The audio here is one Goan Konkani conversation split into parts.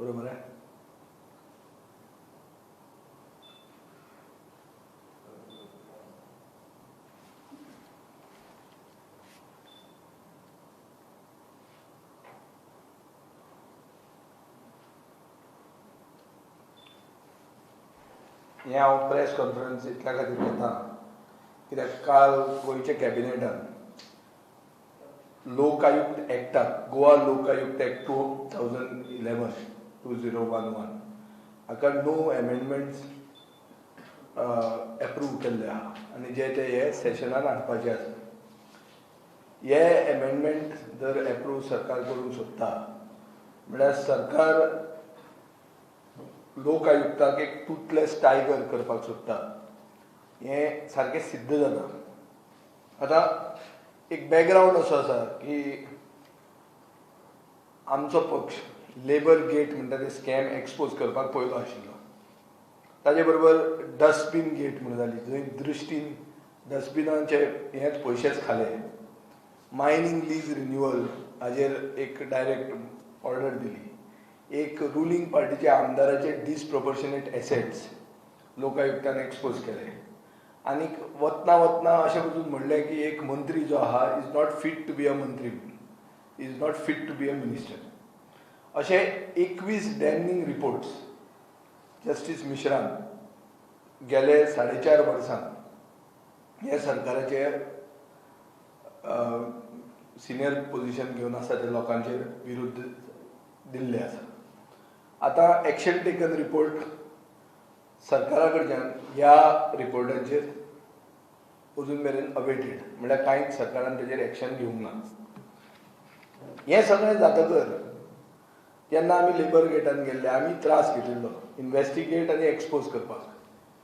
बरोबर आहे. हें हांव प्रेस कॉन्फरन्स इतल्या खातीर घेता कित्याक काल गोंयच्या कॅबिनेटान लोकआयुक्त एक्टाक, गोवा लोकआयुक्त एक्ट 2011 2011 हाका नो एमेंडमेंट्स एप्रूव केल्ले आहा आनी जे ते हे सेशनान हाडपाचे आसा. हे एमेंडमेंट जर एप्रूव सरकार करूंक सोदता म्हळ्यार सरकार लोकआयुक्ताक एक टूथलेस टायगर करपाक सोदता हें सारकें सिद्ध जाता. आतां एक बॅकग्रावंड असो आसा की आमचो पक्ष लेबर गेट म्हणटा ते स्कॅम एक्सपोज करपाक पयलो आशिल्लो. ताजे बरोबर डस्टबीन गेट म्हणून जाली, जंय दृश्टीन डस्टबिनाचे हेच पयशेच खाले. मायनींग लीज रिन्युअल हाजेर एक डायरेक्ट ऑर्डर दिली. एक रुलींग पार्टीच्या आमदाराचे डिसप्रोपोर्शनेट एसेट्स लोकायुक्तान एक्सपोज केले. आनीक वतना वतना अशें पसून म्हणलें की एक मंत्री जो आहा is not fit to be a मंत्री, is not fit to be a minister. अशे 21 डॅमनींग रिपोर्ट्स जस्टीस मिश्रान गेले 4.5 वर्सां हे सरकाराचे सिनियर पोजिशन घेवन आसा ते लोकांचेर विरुद्ध दिल्ले आसा. आतां एक्शन टेकन रिपोर्ट सरकारा कडच्यान ह्या रिपोर्टांचेर अजून मेरेन अवेटेड, म्हणल्यार कांयच सरकारान तेजेर एक्शन घेवंक ना. हें सगळें जातकर जेन्ना आमी लेबर गेटान गेल्ले आमी त्रास घेतिल्लो इन्वेस्टिगेट आनी एक्सपोज करपाक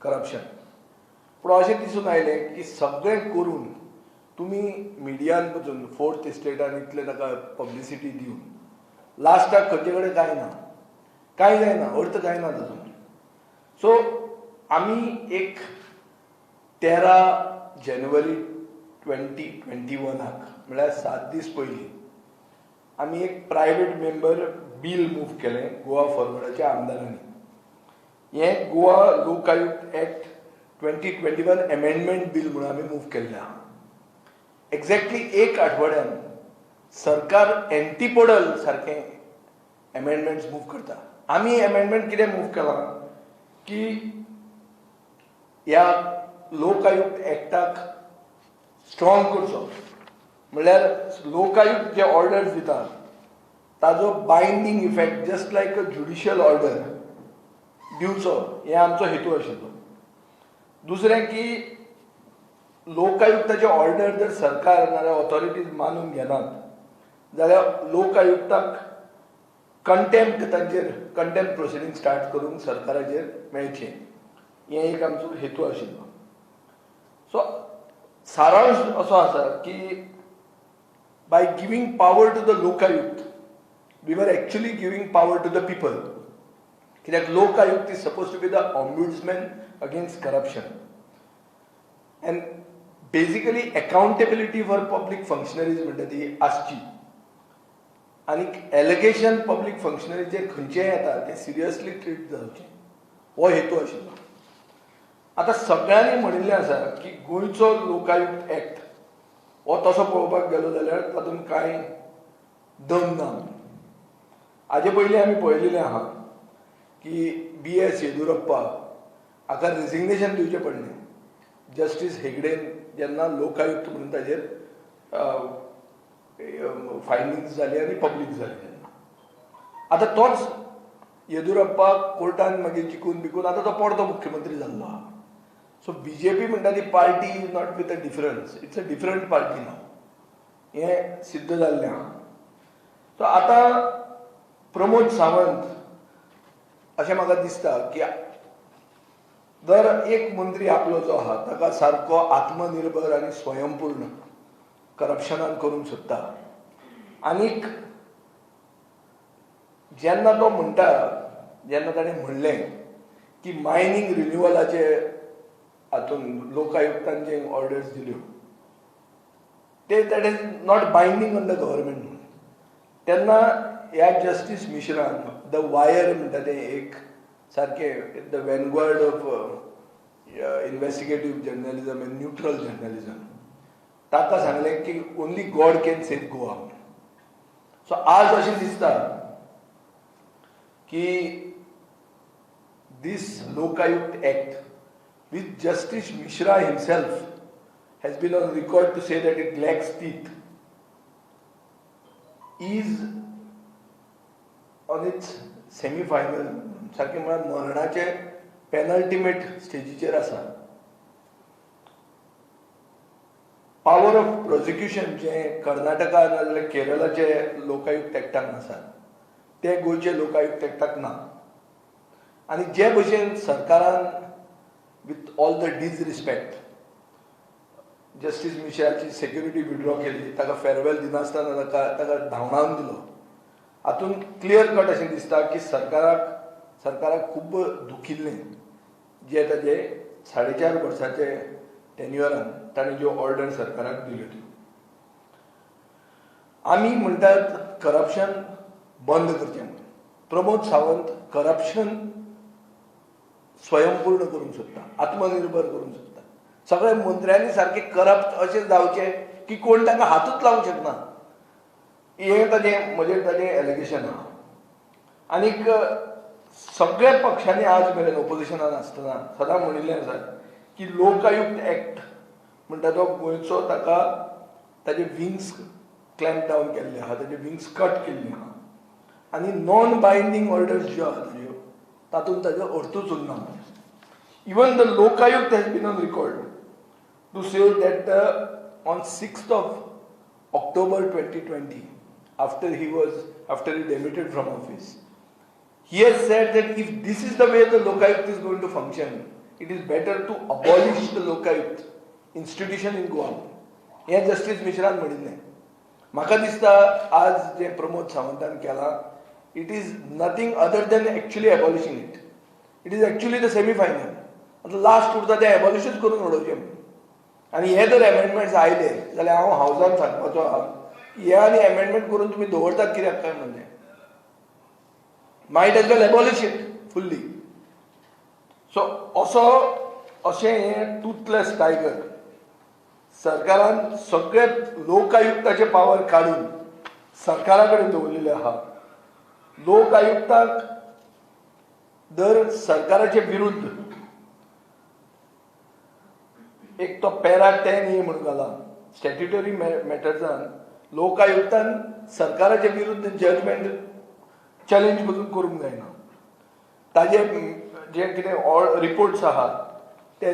करप्शन. पूण अशें दिसून आयलें की सगळें करून तुमी मिडियान पसून फोर्थ इस्टेटान इतलें ताका पब्लिसिटी दिवन लास्टाक खंयचे कडेन कांय ना, कांय जायना, अर्थ कांय ना ताजो. सो आमी एक 13 जानेवारी 2021 म्हळ्यार 7 दीस पयलीं आमी एक प्रायवेट मेंबर बील मूव केलें गोवा फॉरवर्डाच्या आमदारांनी. हें गोवा लोकआयुक्त एक्ट 2021 एमेंडमेंट बील म्हणून आमी मूव केल्लें आहा. एक्झॅक्टली एक आठवड्यान सरकार एंटीपोडल सारकें एमेंडमेंट्स मूव करता. आमी एमेंडमेंट कितें मूव केलां की ह्या लोकआयुक्त एक्टाक स्ट्रॉंग करचो, म्हणल्यार लोकआयुक्त जे ऑर्डर्स दिता ताजो binding effect just like a judicial order दिवचो, हें आमचो हेतू आशिल्लो. दुसरें की लोकआयुक्ताचे ऑर्डर जर सरकार नाजाल्यार ऑथॉरिटीज मानून घेनात जाल्यार लोकआयुक्ताक कंटेम्प्ट, तांचेर कंटेम्प्ट प्रोसिडींग स्टार्ट करूंक सरकाराचेर मेळचें, हें एक आमचो हेतू आशिल्लो. सो सारांश असो आसा की by giving power to the Lokayukta we are actually giving power to the people. कित्याक Lokayukta is suppose to be the ombudsman against corruption and basically accountability for public functionaries म्हणटा ती आसची. आनी एलिगेशन पब्लीक फंक्शनरीचेर खंयचेय येता तें सिरियसली ट्रीट जावचें, हो हेतू आशिल्लो. आतां सगळ्यांनी म्हणिल्लें आसा की गोंयचो लोकायुक्त एक्ट हो तसो पळोवपाक गेलो जाल्यार तातूंत कांय दम ना. हाजे पयलीं आमी पळयलेलें आहा की BS Yeddyurappa हाका रेजिग्नेशन दिवचें पडलें जस्टीस हेगडेन जेन्ना लोकायुक्त म्हणून ताजेर फायंडींग्स जाली आनी पब्लीक जाली तेन्ना. आतां तोच येडियुरप्पा कोर्टान मागीर जिखून बिकून आतां तो परतो मुख्यमंत्री जाल्लो आहा. सो बीजेपी म्हणटा ती party is not with a difference, it's a different party now, हें सिद्ध जाल्लें आहा. सो आतां प्रमोद सावंत अशें म्हाका दिसता की दर एक मंत्री आपलो जो आहा ताका सारको आत्मनिर्भर आनी स्वयंपूर्ण करप्शनान करूंक सोदता. आनीक जेन्ना तो म्हणटा, जेन्ना ताणें म्हणलें की मायनींग रिन्युअलाचे हातून लोकायुक्तान जे ऑर्डर्स दिल्यो ते that is not binding on the government म्हणून, तेन्ना ह्या जस्टीस मिश्रान The wire म्हणटा तें एक सारकें the vanguard of investigative journalism and neutral journalism, ताका सांगलें की only God can save Goa. So आज अशें दिसता की this Lokayukta act with Justice Mishra himself has been on record to say that it lacks teeth, is on its semi-final, सारकें म्हळ्यार मरणाचे पेनल्टिमेट स्टेजीचेर आसा. पावर ऑफ प्रोसिक्युशन जें कर्नाटका नाजाल्यार केरळाचे लोकायुक्त एक्टाक आसा तें गोंयचे लोकायुक्त एक्टाक ना. आनी जे भशेन सरकारान with all the disrespect Justice मिश्राची security withdraw केली, ताका फेरवेल दिनासतना ताका धांवडावन दिलो, हातूंत क्लियर कट अशें दिसता की सरकाराक खूब दुखिल्लें जे ताजे 4.5 वर्साचे टेन्युअरान ताणें ज्यो ऑर्डर सरकाराक दिल्यो त्यो. आमी म्हणटात करप्शन बंद करचें म्हणून. प्रमोद सावंत करप्शन स्वयंपूर्ण करूंक सोदता, आत्मनिर्भर करूंक सोदता. सगळे मंत्र्यांनी सारके करप्ट अशें जावचें की कोण तांकां हातूच लावंक शकना, हें ताजें म्हजेर ताजें एलिगेशन आहा. आनीक सगळ्या पक्षांनी आज मेरेन ओपोजिशनान आसतना सदां म्हणिल्लें आसा की लोकायुक्त एक्ट म्हणटा तो गोंयचो, ताका ताजे विंग्स क्लॅम्प डावन केल्ले आहा, ताजे विंग्स कट केल्ले आहा आनी नॉन बायंडींग ऑर्डर्स ज्यो आहा ताज्यो तातूंत ताजो अर्थूच उरना. Even the Lokayukta has been on record to say that on 6th of October 2020, after he demitted from office, he has said that if this is the way the Lokayukta is going to function, it is better to abolish the Lokayukta institution in Goa. हें जस्टीस मिश्रान म्हणिल्लें. म्हाका दिसता आज जें प्रमोद सावंतान केलां, it is nothing other than actually abolishing it. It is actually the semi final. आतां लास्ट उरता तें एबॉलिशूच करून उडोवचें. आनी हे जर एमेंडमेंट्स आयले जाल्यार हांव हावजान सांगपाचो आहा की हे आनी एमेंडमेंट करून तुमी दवरतात कित्याक काय म्हणजे might as well abolish it fully. So असो अशें हें टूथलेस टायगर सरकारान सगळे लोकायुक्ताचे पावर काडून सरकारा कडेन दवरलेले आहा. लोकायुक्ताक दर सरकाराचे विरुद्ध एक तो पॅरा 10 ए म्हणून घाला स्टॅट्युटरी मॅटर्सान लोकायुक्तान सरकाराचे विरुद्ध जजमेंट चॅलेंज पसून करूंक जायना. ताजे जे कितें रिपोर्ट्स आहात ते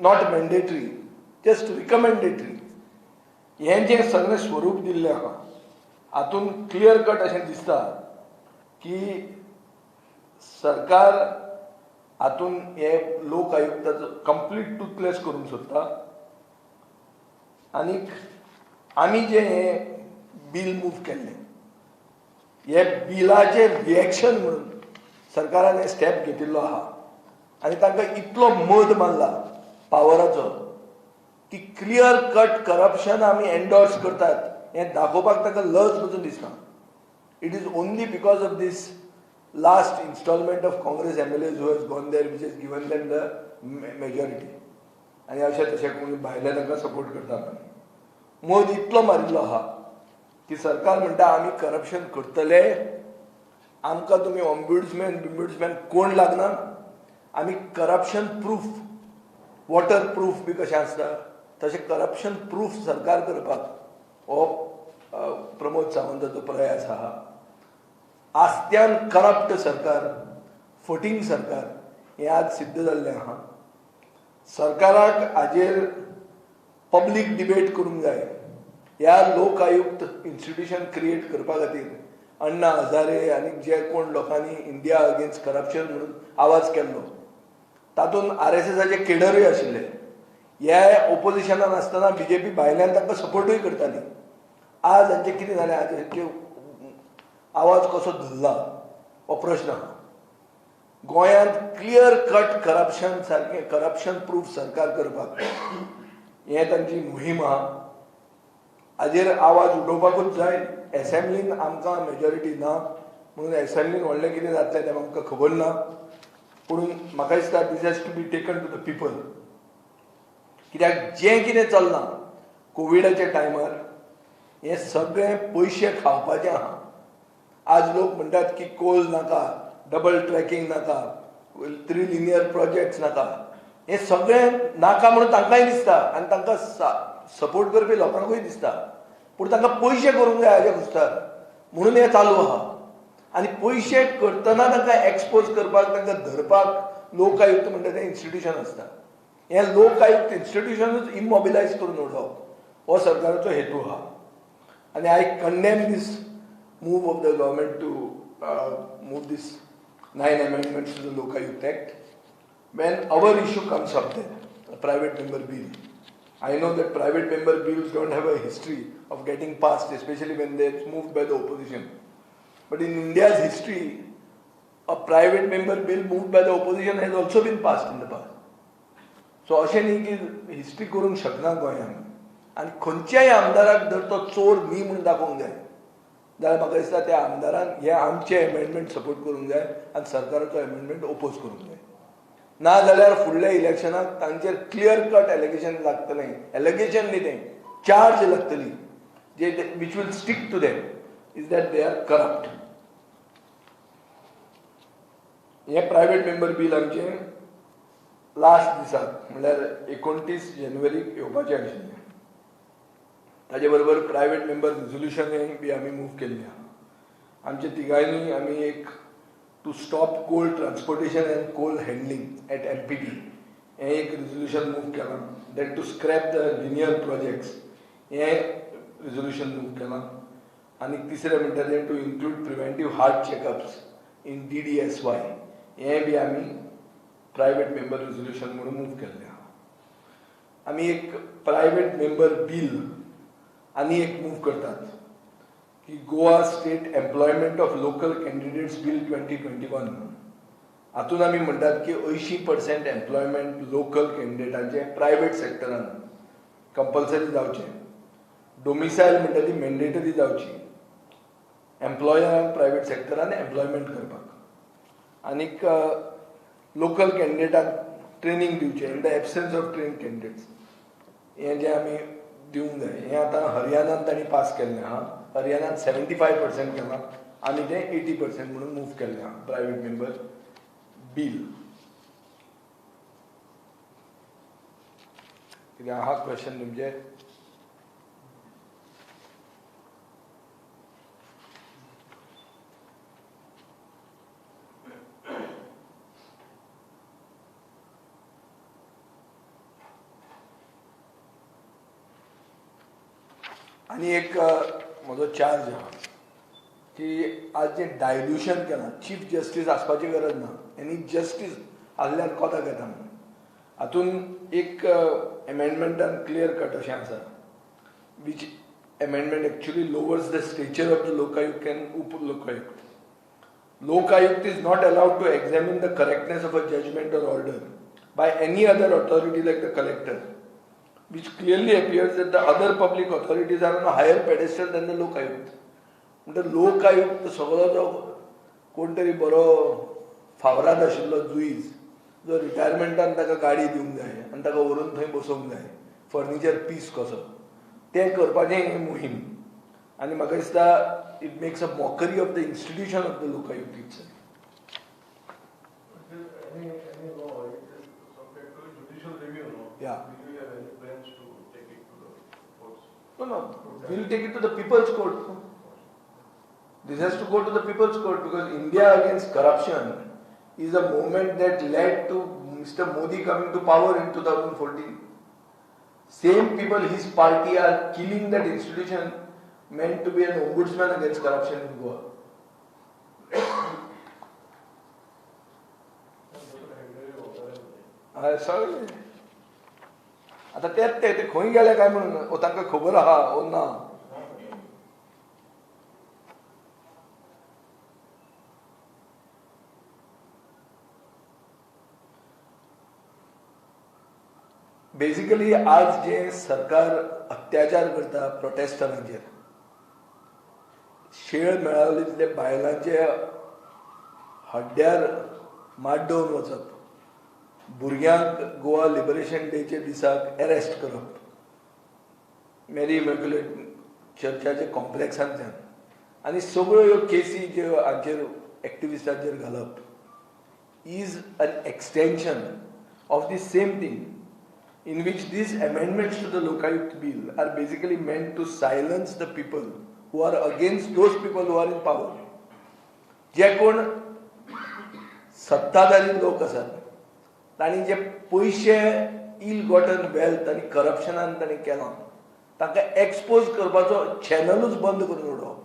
not mandatory, just रिकमेंडेटरी. हें जें सगळें स्वरूप दिल्लें आहा हातूंत क्लियर कट अशें दिसता की सरकार हातूंत हे लोक आयुक्ताचो कंप्लीट टूथलेस करूंक सोदता. आनीक आमी जें हें बील मूव केल्लें, हे बिलाचें रिएक्शन म्हणून सरकारान हे स्टेप घेतिल्लो आहा आनी तांकां इतलो मद मारला पावराचो की क्लियर कट करप्शन आमी एन्डोर्स करतात हें दाखोवपाक तांकां लज पसून दिसना. It is only because of this last installment of Congress MLAs who has gone there, which has given them the majority. आनी अशें तशें कोणी भायले तांकां सपोर्ट करता. मद इतलो मारिल्लो आहा की सरकार म्हणटा आमी करप्शन करतले, आमकां तुमी ऑम्बुड्समॅन बिम्बुड्समॅन कोण लागना, आमी करप्शन प्रूफ वॉटर प्रूफ बी कशें आसता तशें करप्शन प्रूफ सरकार करपाक हो प्रमोद सावंताचो प्रयास आहा. आस्त्यान करप्ट सरकार, फटींग सरकार हें आज सिद्ध जाल्लें आहा. सरकाराक हाजेर पब्लीक डिबेट करूंक जाय. ह्या लोक आयुक्त इन्स्टिट्यूशन क्रिएट करपा खातीर अण्णा हजारे आनी जे कोण लोकांनी इंडिया अगेन्स्ट करप्शन म्हणून आवाज केल्लो तातूंत आरएसएसाचे केडरूय आशिल्ले. हे ओपोजिशनान आसतना बीजेपी भायल्यान तांकां सपोर्टूय करताली. आज हांचें कितें जालें, आज हांचे आवाज कसो धरला हो प्रश्न आहा. गोंयांत क्लियर कट करप्शन सारकें करप्शन प्रूफ सरकार करपाक हें तांची मोहीम आहा. हाजेर आवाज उठोवपाकूच जाय. एसेंब्लीन आमकां मेजॉरिटी ना, म्हणून एसेंब्लीन व्हडलें कितें जातलें तें आमकां खबर ना, पूण म्हाका दिसता this has to be taken to the people. कित्याक जें कितें चल्लां कोविडाच्या टायमार हें सगळें पयशे खावपाचें आहा. आज लोक म्हणटात की कोल नाका, डबल ट्रॅकिंग नाका, थ्री लिनियर प्रोजेक्ट्स नाका, हें सगळें नाका म्हणून तांकांय दिसता आनी तांकां सपोर्ट करपी लोकांकूय दिसता, पूण तांकां पयशे करूंक जाय हाजे खुस्तार म्हणून हें चालू आहा. आनी पयशे करतना तांकां एक्सपोज करपाक, तांकां धरपाक लोकायुक्त म्हणटा तें इन्स्टिट्युशन आसता. हें लोकायुक्त इन्स्टिट्युशनूच इमोबिलायज करून उडोवप हो सरकाराचो हेतू आहा. आनी I condemn this move of the government to move this 9 amendments to the Lokayukta Act. When our issue comes up there, a private member bill, I know that private member bills don't have a history of getting passed, especially when they're moved by the opposition. But in India's history, a private member bill moved by the opposition has also been passed in the past. So अशें न्ही की हिस्ट्री करूंक शकना गोंयांत. आनी खंयच्याय आमदाराक जर तो चोर न्ही म्हूण दाखोवंक जाय जाल्यार म्हाका दिसता त्या आमदारान हे आमचे एमेंडमेंट सपोर्ट करूंक जाय आनी सरकाराचो एमेंडमेंट ओपोज करूंक जाय. ना जाल्यार फुडल्या इलेक्शनाक तांचेर क्लियर कट एलिगेशन लागतलें, एलिगेशन न्ही तें चार्ज लागतली जे which will stick to them is that they are corrupt. हें प्रायवेट मेंबर बील आमचें लास्ट दिसाक म्हणल्यार 29 जानेवारीक येवपाचें आशिल्लें. ताजे बरोबर प्रायवेट मेंबर रिजोल्युशनूय बी आमी मूव केल्लें आहा. आमच्या तिगांयनी आमी एक to stop coal transportation and coal handling at MPT हें एक रिजोल्युशन मूव केलां. Then to scrap the linear projects हें रिजोल्युशन मूव केलां. आनी तिसरें म्हणटा तें to include preventive heart checkups in DDSY हें बी आमी प्रायवेट मेंबर रिजोल्युशन म्हणून मूव केल्लें आहा. आमी एक प्रायवेट मेंबर बील आनी एक मूव करतात की Goa state employment of local candidates bill 2021. हातूंत आमी म्हणटात की 80% एम्प्लॉयमेंट लोकल कॅन्डिडेटांचें प्रायवेट सेक्टरान कंपल्सरी जावचें, डोमिसायल म्हणटा ती मॅन्डेटरी जावची एम्प्लॉयरान प्रायवेट सेक्टरान एम्प्लॉयमेंट करपाक, आनीक लोकल कॅन्डिडेटाक ट्रेनींग दिवचें in the absence of train candidates. हें जें आमी दिवंक जाय. हें आतां हरियाणान तांणी पास केल्लें आहा. हरियाणान 75% केलां, आमी तें 80% म्हणून मूव केल्लें आहा प्रायवेट मेंबर बील. कितें आहा क्वेश्चन तुमचें? आनी एक म्हजो चार्ज आहा की आज जें डायल्युशन केलां, चीफ जस्टीस आसपाची गरज ना, एनी जस्टीस आसल्यार कोताक येता म्हणून. हातूंत एक एमेंडमेंटान क्लियर कट अशें आसा which amendment actually lowers the stature of the Lokayukta and Up Lokayukta. Lokayukta is not allowed to examine the correctness of a judgment or order by any other authority like the collector, which clearly appears that the other public authorities are on a higher pedestal than the Lokayukta. म्हणटा लोकायुक्त सगळो जो कोण तरी बरो फावराद आशिल्लो जुईज जो रिटायरमेंटान ताका गाडी दिवंक जाय आनी ताका व्हरून थंय बसोवंक जाय, फर्निचर पीस कसो, तें करपाचें हें मोहीम. आनी म्हाका दिसता it makes a mockery of the institution of the Lokayukta itself. Any law, it is subject to judicial review, no? Yeah. Do you have any plans to take it to the courts? No, no. We'll take it to the People's Court. This has to go to the People's Court because India Against Corruption is a movement that led to Mr. Modi coming to power in 2014. Same people, his party, are killing that institution meant to be an ombudsman against corruption in Goa. सगळे आतां तेच ते खंय गेले काय म्हणून तांकां खबर आहा ओ ना. बेसिकली आज जे सरकार अत्याचार करता प्रोटेस्टरांचेर, शेळ मेळावलींतले बायलांचे हड्ड्यार माड्डोवन वचप, भुरग्यांक गोवा लिबरेशन डेच्या दिसाक एरेस्ट करप मेरी इमॅक्युलेट चर्चाच्या कॉम्प्लेक्सांतल्यान, आनी सगळ्यो ह्यो केसी ज्यो हांचेर एक्टिविस्टांचेर घालप is an extension of the same thing in which these amendments to the Lokayukta bill are basically meant to silence the people who are against those people who are in power. जे कोण सत्ताधारी लोक आसात तांणी जे पयशे इल गॉटन वेल्थ आनी करप्शनान तांणी केलां तांकां एक्सपोज करपाचो चॅनलूच बंद करून उडोवप,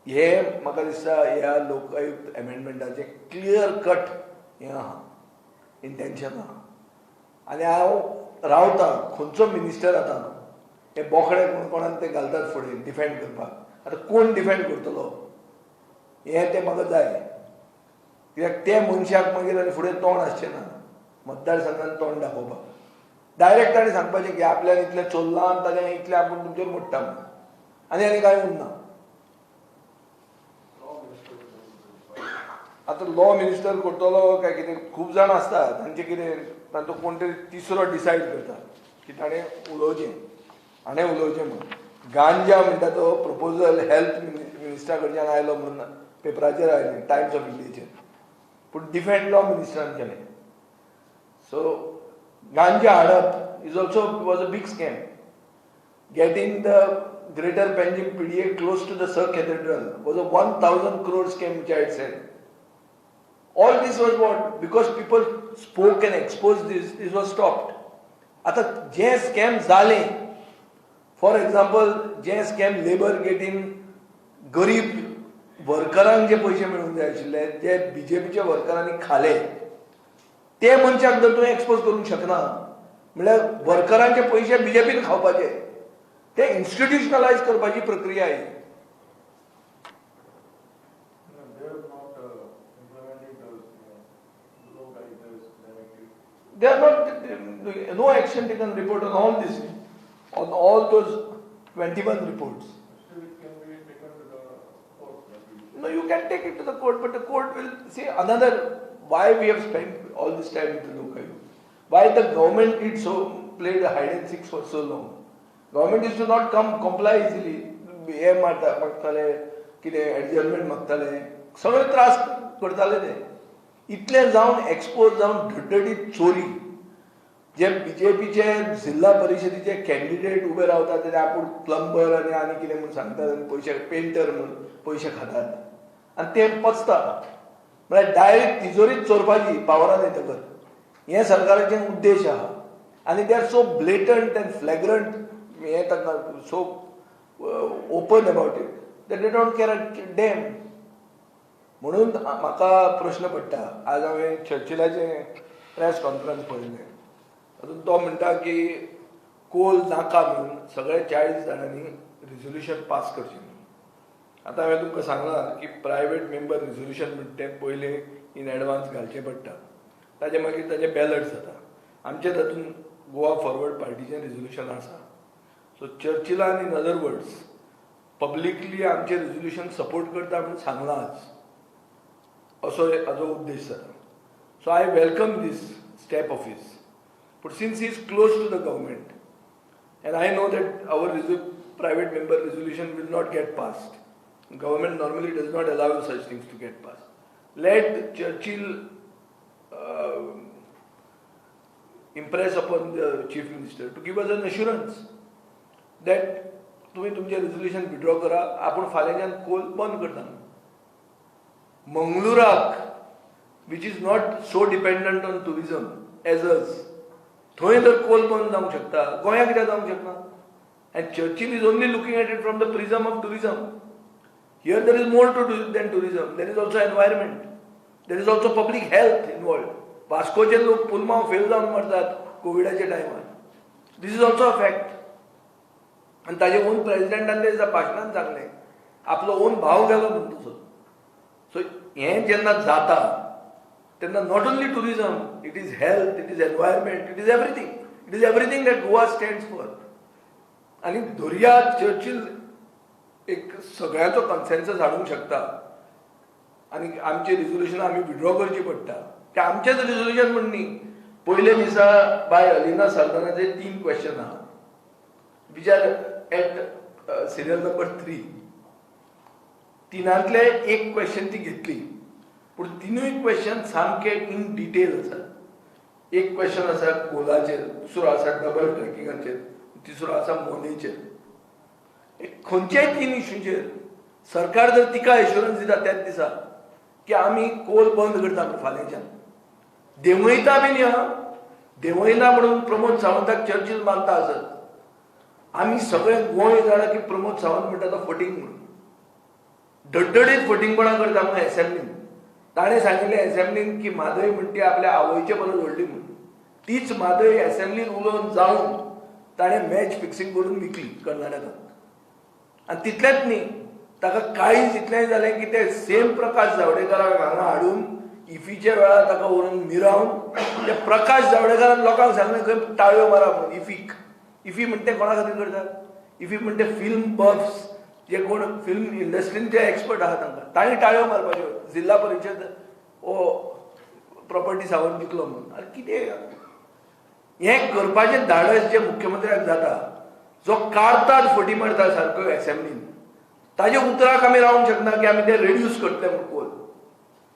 हे म्हाका दिसता ह्या लोकायुक्त अमेंडमेंटाचें क्लियर कट हें आहा, इंटेन्शन आहा. आनी हांव रावतां खंयचो मिनिस्टर आतां हे बोकडे कोण कोणाक ते घालतात फुडें डिफेंड करपाक, आतां कोण डिफेंड करतलो हें तें म्हाका जाय, कित्याक ते मनशाक मागीर आनी फुडें तोंड आसचें ना मतदारसंघान तोंड दाखोवपाक. डायरेक्ट ताणें सांगपाचें की आपल्यान इतलें चोरलां आनी ताणें इतलें आपूण तुमचेर मोडटा म्हणून, आनी आनी कांय उरना. आतां लॉ मिनिस्टर करतलो काय कितें, खूब जाण आसता तांचें कितें तांचो कोण तरी तिसरो डिसायड करता की ताणें उलोवचें हाणें उलोवचें म्हणून. गांजा म्हणटा तो प्रपोजल हेल्थ मिनिस्टरा कडच्यान आयलो म्हणून पेपराचेर आयलें टायम्स ऑफ इंडियाचेर, पूण डिफेंड लॉ मिनिस्टरान केलें. सो गांजा हाडप is also was a big scam. Getting the Greater Panjim PDA close to the Sir Cathedral was a 1,000 crore scam which I had said. All this was what? Because people spoke and exposed this, this was stopped. आता जे स्कॅम जाले, फॉर एक्झाम्पल जे स्कॅम लेबर गेटीन गरीब वर्करांक जे पयशे मेळूंक जाय आशिल्ले जे बीजेपीच्या वर्करांनी खाले ते मनशाक जर तुवें एक्सपोज करूंक शकना म्हणल्यार वर्करांचे पयशे बीजेपीन खावपाचे, ते इन्स्टिट्युशनलायज करपाची प्रक्रिया ही. They have not implemented those Lokayukta's directive. They are not, no action taken report on all this, on all those 21 reports. Still it can be taken to the court. Maybe. No, you can take it to the court, but the court will say another, why we have spent all this time with the Lokayukta. Why the government did so, played a hide and seek for so long. Government used to not come comply easily. हे मारता मागताले, कितें एडजर्नमेंट मागताले, सगळे त्रास करताले ते. इतले जावन एक्सपोज जावन धडधडीत चोरी, जे बीजेपीचे जिल्हा परिशदेचे कॅन्डिडेट उबे रावतात ते आपूण प्लंबर आनी आनी कितें म्हूण सांगतात आनी पयशे पेंटर म्हूण पयशे खातात आनी ते पचता. म्हळ्यार डायरेक्ट तिजोरीच चोरपाची पावरान येतकर हें सरकाराचें उद्देश आहा. आनी they are so blatant and flagrant, हें तांकां so open about it that they don't care a damn. म्हणून म्हाका प्रश्न पडटा. आज हांवें चर्चिलाचें प्रेस कॉन्फरन्स पळयलें, तातूंत तो म्हणटा की कोल नाका म्हणून सगळे 40 जाणांनी रिजोल्युशन पास करचें म्हणून. आतां हांवें तुमकां सांगलां की प्रायवेट मेंबर रिजोल्युशन म्हणटा तें पयलें इन एडवान्स घालचें पडटा, ताजे मागीर ताजें बॅलट जाता. आमचें तातूंत गोवा फॉरवर्ड पार्टीचें रिजोल्युशन आसा. सो चर्चिलान इन अदर वर्ड्स पब्लिकली आमचें रिजोल्युशन सपोर्ट करता म्हणून सांगलां आज, असो हाजो उद्देश जाता. So I welcome this step of his, but since he is close to the government and I know that our private member resolution will not get passed. Government normally does not allow such things to get passed. Let Churchill impress upon the Chief Minister to give us an assurance that तुम्ही तुमचें रेजोल्युशन विड्रॉ करा, आपूण फाल्यांच्यान कोल बंद करता. मंगळुराक, which is not so dependent on tourism as us, थंय जर कोल बंद जावंक शकता, गोंया कित्याक जावंक शकना? And Churchill is only looking at it from the prism of tourism. Here there is more to do than tourism. There is also environment. There is also public health involved. वास्कोचे लोक पुलमांव फेल जावन मरतात कोविडाच्या टायमार. This is also a fact. आनी ताजे ओन प्रेजिडेंटान ते भाशणान सांगलें, आपलो ओन भाव गेलो म्हणून तसो. सो हें जेन्ना जाता तेन्ना not only tourism, it is health, it is environment, it is everything. It is everything that Goa stands for. आनी दर्या, Churchill एक सगळ्यांचो कन्सेन्सस हाडूंक शकता आनी आमचें रिजोल्युशन आमी विड्रॉ करची पडटा. तें आमचेंच रिजोल्युशन म्हण न्ही, पयले दिसा बाय अलिना साल्दानाचे 3 क्वेश्चन आहा which are at serial number 3. तिनांतले एक क्वेश्चन ती घेतली, पूण तिनूय क्वेश्चन सामके इन डिटेल आसात. एक क्वेश्चन आसा कोलाचेर, दुसरो आसा डबल ट्रॅकिंगाचेर, तिसरो आसा मोनेचेर. खंयच्याय 3 इशूचेर सरकार जर तिका एश्युरन्स दिता त्याच दिसा की आमी कोल बंद करता म्हण फाल्यांच्यान, देंवयता बी न्ही हा, देंवयना म्हणून प्रमोद सावंताक चर्चील मानता आसत, आमी सगळे गोंय जाणा की प्रमोद सावंत म्हणटा तो फटींग म्हणून, डड्डडीत फटींगपणां करता म्हणून एसेंब्लीन. ताणें सांगिल्लें एसेंब्लीन की म्हादय म्हणटी ती आपल्या आवयचे परस व्हडली म्हणून, तीच म्हादय एसेंब्लीन उलोवन जावन ताणें मॅच फिक्सिंग करून विकली कर्नाटकाक. आनी तितलेंच न्ही, ताका काळीज इतलेंय जालें की ते सेम प्रकाश जावडेकराक हांगा हाडून इफीच्या वेळार ताका व्हरून मिरावन ते प्रकाश जावडेकरान लोकांक सांगलें खंय टाळयो मारा म्हणून इफीक. इफी म्हणटे कोणा खातीर करतात? इफी म्हणटे फिल्म बफ्स, जे कोण फिल्म इंडस्ट्रीन जे एक्सपर्ट आहा तांकां, तांणी टाळयो मारपाच्यो जिल्हा परिशद हो प्रॉपर्टी सावंत जिखलो म्हणून. आरे कितें हें करपाचें धाडस जें मुख्यमंत्र्याक जाता, जो काडतात फटी मारता सारक्यो एसेंब्लीन, ताजे उतराक आमी रावंक शकना की आमी ते रेड्यूस करतले म्हूण कोल.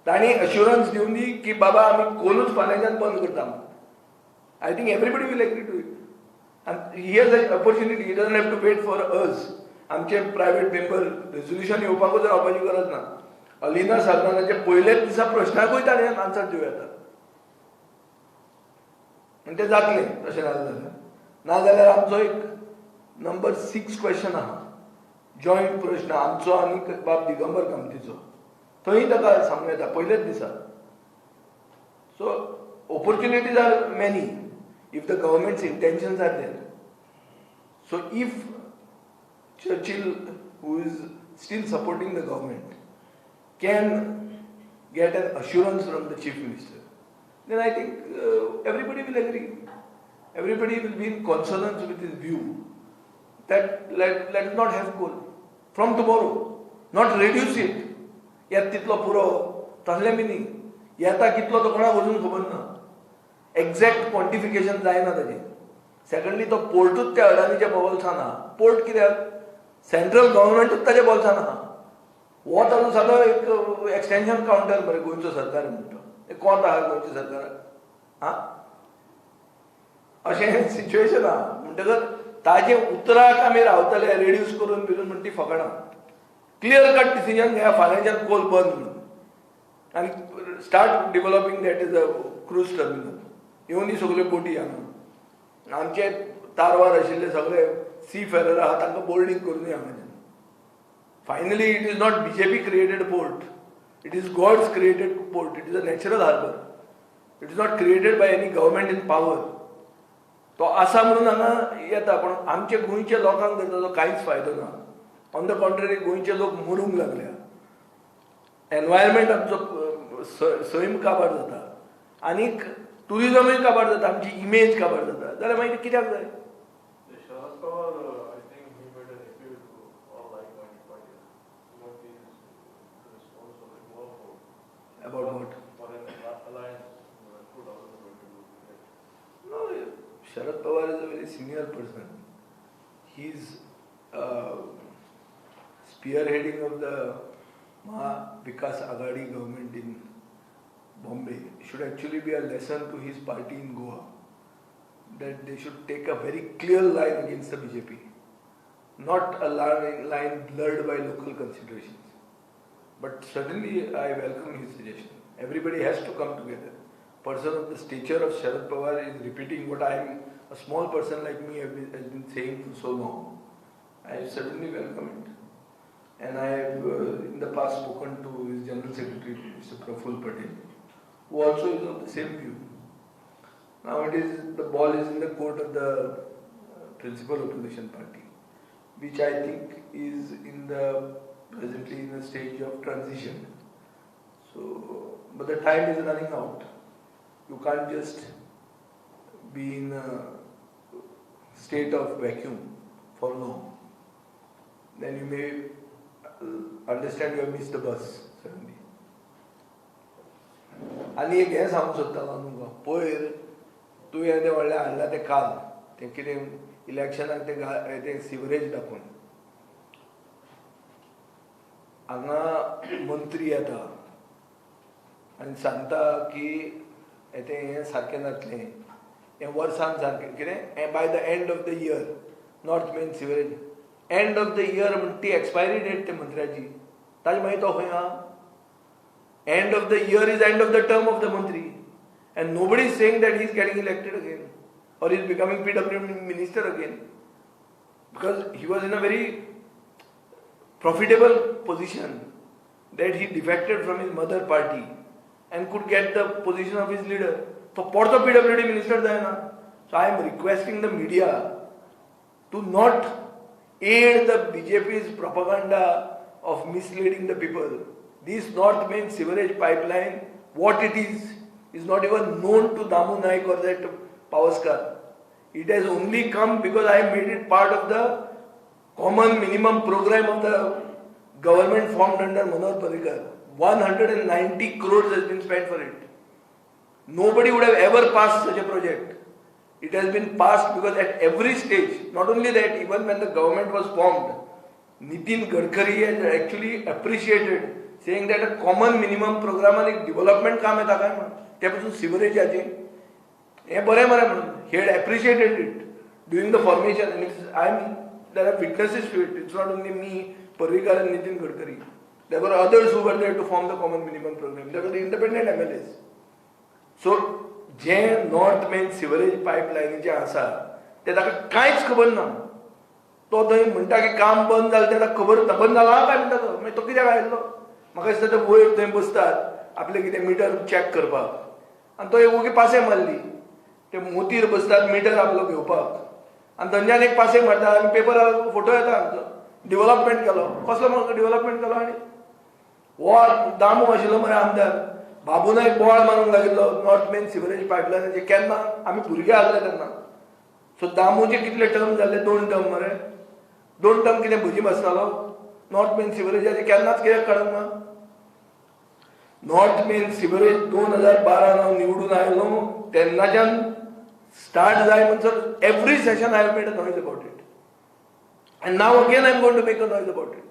तांणी अश्युरन्स दिवन दी की बाबा आमी कोलूच फाल्यांच्यान बंद करता म्हणून. I think everybody will agree to it. आनी he has an opportunity, he doesn't have to wait for us. आमचे प्रायवेट मेंबर रेजोल्युशन येवपाकूच रावपाची गरज ना. अलिना साल्दानाचे पयलेच दिसा प्रश्नाकूय ताणें आन्सर दिवं येता आनी तें जातलें तशें जालें जाल्यार. नाजाल्यार आमचो एक नंबर 6 क्वेश्चन आहा, जॉयंट प्रश्न आमचो आनी बाब दिगंबर कामतीचो, थंय ताका सांगूं येता पयलेच दिसा. So opportunities are many if the government's intentions are there. So if Churchill, who is still supporting the government, can get an assurance from the Chief Minister, then I think everybody will agree. Everybody will be in consonance with his view that let us not have coal from tomorrow, not reduce it. येता तितलो पुरो तसलें बी न्ही, येता कितलो तो कोणाक अजून खबर ना, एग्जॅक्ट क्वॉन्टिफिकेशन जायना ताजें. सेकंडली तो पोर्टूच त्या अडानीच्या बोल्सान आहा. पोर्ट कित्याक? सेंट्रल गव्हर्मेंटूच ताच्या बोल्सान आहा. हो ताजो सादो एक एक्सटेंशन कावंटर मरे गोंयचो सरकार म्हणटा, कोंत आहा गोंयच्या सरकाराक. आं, अशें सिच्युएशन आहा. म्हणटकच ताजे उतराक आमी रावतले रेड्यूस करून बिरून म्हण ती फकाणां. क्लियर कट डिसिजन घेया फाल्यांच्यान कोल बंद म्हणून आनी start developing that is a cruise terminal. येवन दी सगल्यो बोटी हांगा, आमचे तारवार आशिल्ले सगळे सी फेरर आहा तांकां बोर्डींग करूनय हांगाच्यान. Finally it is not BJP created port, it is God's created port, it is a natural harbour, it is not created by any government in power. तो आसा म्हणून हांगा येता, पूण आमच्या गोंयच्या लोकांक तर ताजो कांयच फायदो ना. ऑन the contrary गोंयचे लोक मरूंक लागल्या, एनवायरमेंट आमचो सैम काबार जाता आनीक ट्युरिजमूय काबार जाता, आमची इमेज काबार जाता, जाल्यार मागीर कित्याक जाय? Sharad Pawar, I think he made an appeal to all like-minded parties. What is the response of the Goa for About what? For an alliance in 2022 election? No, Sharad Pawar is a very senior person. He's spearheading of the Maha Vikas Aghadi government in Bombay. Should actually be a lesson to his party in Goa that they should take a very clear line against the BJP, not a line blurred by local considerations. But certainly I welcome his suggestion. Everybody has to come together. Person of the stature of Sharad Pawar is repeating what I am, a small person like me has been saying for so long. I certainly welcome it. And I have in the past spoken to his General Secretary, Mr. Praful Patel, who also is of the same view. Now the ball is in the court of the principal opposition party, which I think is presently in a stage of transition. So, but the time is running out. You can't just be in a state of vacuum for long. Then you may understand you miss the bus suddenly. आनी एक हें सांगूंक सोदतालो हांव तुमकां, पयर तुवें येदें व्हडलें हाडलां तें काल तें कितें इलेक्शनाक तें तें सिवरेज दाखोवन हांगा मंत्री येता आनी सांगता की तें हें सारकें जातलें, हें वर्सान सारकें कितें by the end of the year north main sewerage, end of the year म्हण ती एक्सपायरी डेट ते मंत्र्याची, ताजे मागीर तो खंय आहा? End of the year is end of the term of the mantri, and nobody is saying that he is getting elected again or is becoming PW minister again, because he was in a very profitable position that he defected from his mother party and could get the position of his leader. So porto PWD minister जायना. So I am requesting the media to not aid the BJP's propaganda of misleading the people. This North Main sewerage pipeline, what it is not even known to Damu Naik or that Pavaskar. It has only come because I made it part of the common minimum program of the government formed under Manohar Parrikar. 190 crores has been spent for it. Nobody would have ever passed such a project. It has been passed because at every stage, not only that, even when the government was formed, Nitin Gadkari has actually appreciated, saying that a common minimum program and development काम येता काय म्हणून ते पासून सिवरेजाचे हें बरें मरे म्हणून he had appreciated it during the formation, and it's, I am, there are witnesses to it. It's not only me, Parrikar and Nitin Gadkari. There were others who were there to form the common minimum program. There were the independent MLAs. So J north main sewerage पायपलायनीचें आसा तें ताका कांयच खबर ना. तो थंय म्हणटा की काम बंद जालें, तें ताका खबर बंद जालां काय म्हणटा तो, मागीर तो कित्याक आयिल्लो? म्हाका दिसता ते वयर थंय बसतात आपलें कितें मिटर चॅक करपाक, आनी तो एक ओगी पासय मारली, ते मोतीर बसतात मिटर आपलो घेवपाक, आनी थंयच्यान एक पासय मारता आनी पेपरार फोटो येता आमचो डिवलपमेंट केलो. कसलो डिवलपमेंट केलो? आनी हो दामू आशिल्लो मरे आमदार, बाबू नायक बोवाळ मारूंक लागिल्लो नॉर्थ मेन सिवरेज पायपलायनाचेर केन्ना आमी भुरगे आसले तेन्ना. सो दामूचे कितले टर्म जाल्ले? 2 टर्म मरे. 2 टर्म कितें भजी बसतालो? नॉर्थ मेन सिवरेजाचे केन्नाच कित्याक काडूंक ना? नॉर्थ मेन सिवरेज 2012 हांव निवडून आयलो तेन्नाच्यान स्टार्ट जाय म्हणसर every session I have made a noise about it, and now again I am going to make a noise about it.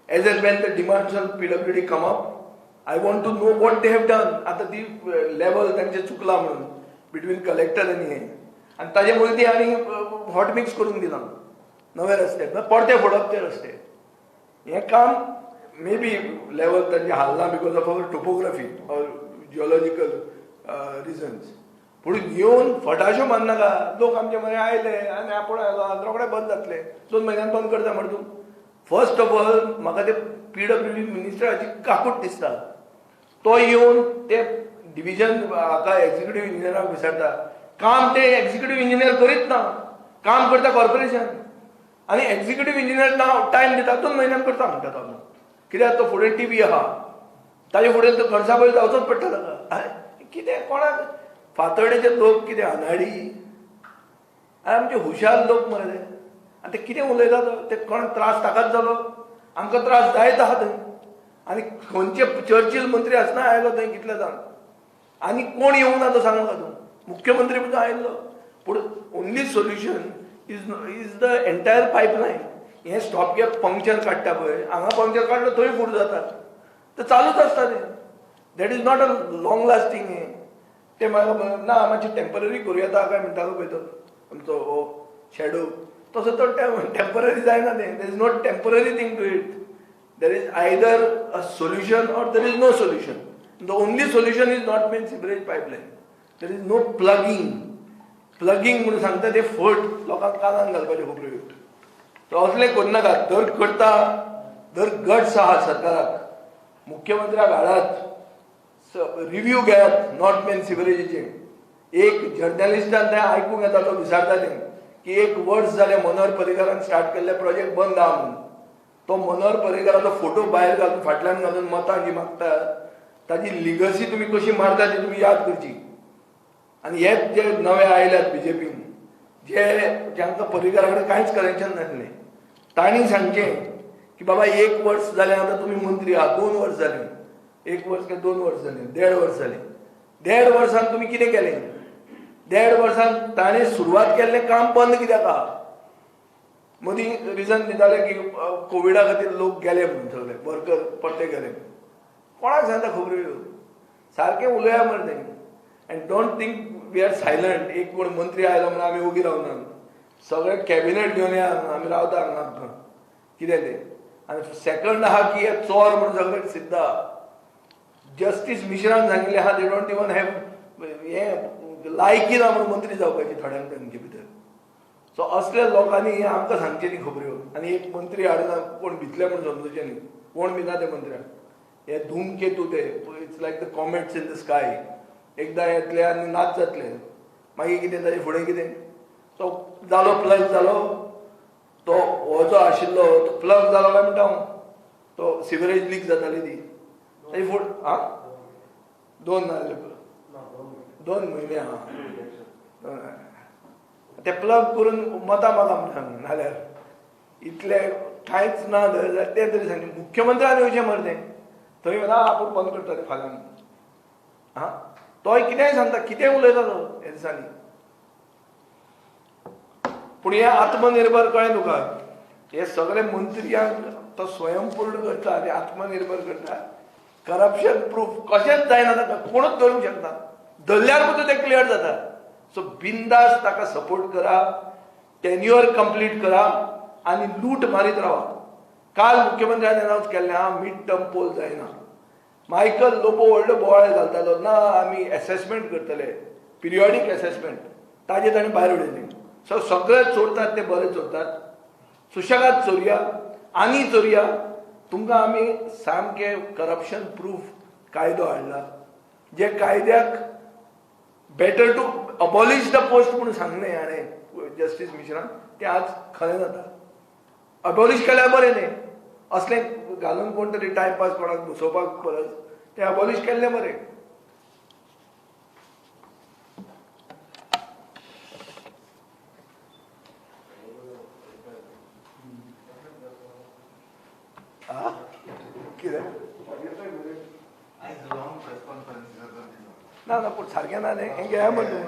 As and when the demands on PWD come up, I want to know what they have done. आतां ती लेवल तांचें चुकलां म्हणून बिटवीन कलेक्टर आनी हें, आनी ताजे मुळे ती आनी हॉट मिक्स करूंक दिना नवे रस्ते, परते फोडप ते रस्ते. हें काम मे बी लेवल तांचें हालना because of our topography or geological reasons. पूण येवन फटाश्यो मारनाका. लोक आमचे मरे आयले आनी आपूण आयलो आनी रोखडे बंद जातले, 2 म्हयन्यान बंद करता मरे तूं. फर्स्ट ऑफ ऑल म्हाका ते PWD मिनिस्टराची काकूट दिसता. तो येवन ते डिविजन हाका एक्झिक्युटीव इंजिनियराक विचारता, काम ते एक्झिक्युटीव इंजिनियर करीत ना, काम करता कॉर्पोरेशन, आनी एक्झिक्युटीव इंजिनियर ना टायम दिता 2 म्हयन्यान करता म्हणटा तो. कित्याक तो फुडें टीव्ही आहा, ताजे फुडें तो घरसाबय जावचोच पडटा ताका. कितें कोणाक फातर्डेचे लोक कितें अनाडी, आनी आमचे हुशार लोक मरे ते, आनी ते कितें उलयता ते कोणाक त्रास ताकाच जालो, आमकां त्रास जायत आहा थंय. आनी खंयचे चर्चील मंत्री आसना आयलो थंय कितले जाण, आनी कोण येवंक ना तो सांग म्हाका तूं. मुख्यमंत्री सुद्दां आयिल्लो. पूण only solution is the entire pipeline. हें स्टॉप गॅप पंक्चर काडटा पळय, हांगा पंक्चर काडलो थंय फूट जाता, ते चालूच आसता तें. That is not a long lasting. हें ते म्हाका ना मातशें टेंपररी करूं येता काय म्हणटालो पळय तो आमचो हो शॅडो, तसो तो टेंपररी जायना तें. There is not temporary thing to it. There is either a solution or there is no solution. The only solution is north main sewerage pipeline. There is no plugging. Plugging म्हणून सांगता ते फट लोकांक कानान घालपाच्यो खबऱ्यो. तो असलें करनाका. दर करता दर गट्स आहा सरकाराक, मुख्यमंत्र्याक हाडात, रिव्यू घेयात नॉर्थ मेन सिवरेजीचे. एक जर्नलिस्टान तें आयकूंक येता, तो विचारता तें की एक वर्स जालें मनोहर पर्रीकारान स्टार्ट केल्ले प्रोजेक्ट बंद आहा म्हणून. तो मनोहर पर्रीकाराचो फोटो भायर घालून फाटल्यान घालून मतां जी मागता ताजी लिगसी तुमी कशी मारता ती तुमी याद करची. आनी हे जे नवे आयल्यात बीजेपीन, जे जांकां पर्रीकारा कडेन कांयच कनेक्शन नासलें, तांणी सांगचें की बाबा 1 वर्स जालें आतां तुमी मंत्री आहा, 2 वर्स जालीं, 1 वर्स काय 2 वर्स जालीं, 1.5 वर्स जालीं, 1.5 वर्सान तुमी कितें केलें? 1.5 वर्सान ताणें सुरवात केल्लें काम बंद कित्याक आहा? मदीं रिजन दिताले की कोविडा खातीर लोक गेले म्हणून, सगळे वर्कर परते गेले. कोणाक सांगता खबऱ्यो? सारकें उलया मरे तें. And don't think we are silent. एक कोण मंत्री आयलो म्हणून आमी ओगी रावना, सगळे कॅबिनेट घेवन या, आमी रावता हांगा आमकां कितें तें. आनी सेकंड आहा की हे चोर म्हणून सगळे सिद्ध आहा. जस्टीस मिश्रान सांगिल्लें आहा, they don't even have हें लायकी ना म्हणून मंत्री जावपाची थोड्यांक तांचे भितर. सो असल्या लोकांनी हें आमकां सांगचें न्ही खबऱ्यो. आनी एक मंत्री हाडून कोण भितले म्हूण समजूचें न्ही, कोण भिना ते मंत्र्याक. हे धूमकेतू ते, it's like the comets in the sky, एकदां येतले आनी नाच जातले, मागीर कितें ताजे फुडें कितें. तो जालो प्लग जालो, तो हो जो आशिल्लो तो प्लग जालो काय म्हणटा हांव, तो सिवरेज लीक जाताली ती ताजे फुडें. आं, 2 नाजाल्यार 2 म्हयने. आहा ते प्लग करून मतां मागा म्हण सांग, नाल्यार इतले कांयच ना जाल्यार तें तरी सांग. मुख्यमंत्र्यान येवचें मरे तें, थंय ना आपूण बंद करता तें फाल्यां. आं, तोय कितेंय सांगता, कितेंय उलयता तो हे दिसांनी. पूण हे आत्मनिर्भर कळ्ळें तुका, हे सगळे मंत्र्यांक तो स्वयंपूर्ण करता आनी आत्मनिर्भर करता. करप्शन प्रूफ कशेंच जायना ताका, कोणूच धरूंक शकना, धरल्यार पसून तें क्लियर जाता. सो बिंदास ताका सपोर्ट करा, टेन्युअर कंप्लीट करा आनी लूट मारीत रावा. काल मुख्यमंत्र्यान अनावन्स केल्लें आहा मिड टर्म पोल जायना. मायकल लोबो व्हडलो बोवाळ घालतालो ना आमी एसेसमेंट करतले, पिरियॉडीक एसेसमेंट, ताजे ताणें भायर उडयलें. सो सगळे चोरतात ते बरे चोरतात, सुशेगाद चोरया आनी चोरया. तुमकां आमी सामके करप्शन प्रूफ कायदो हाडला, जे कायद्याक better to abolish the post म्हणून सांगलें हाणें जस्टीस मिश्रान, तें आज खरें जाता. अबॉलिश केल्यार बरें न्ही, असलें घालून कोण तरी टायमपास कोणाक बसोवपाक परस तें अबॉलिश केल्लें बरें. कितें ना ना, पूण सारकें ना न्ही, हें घेया मरे.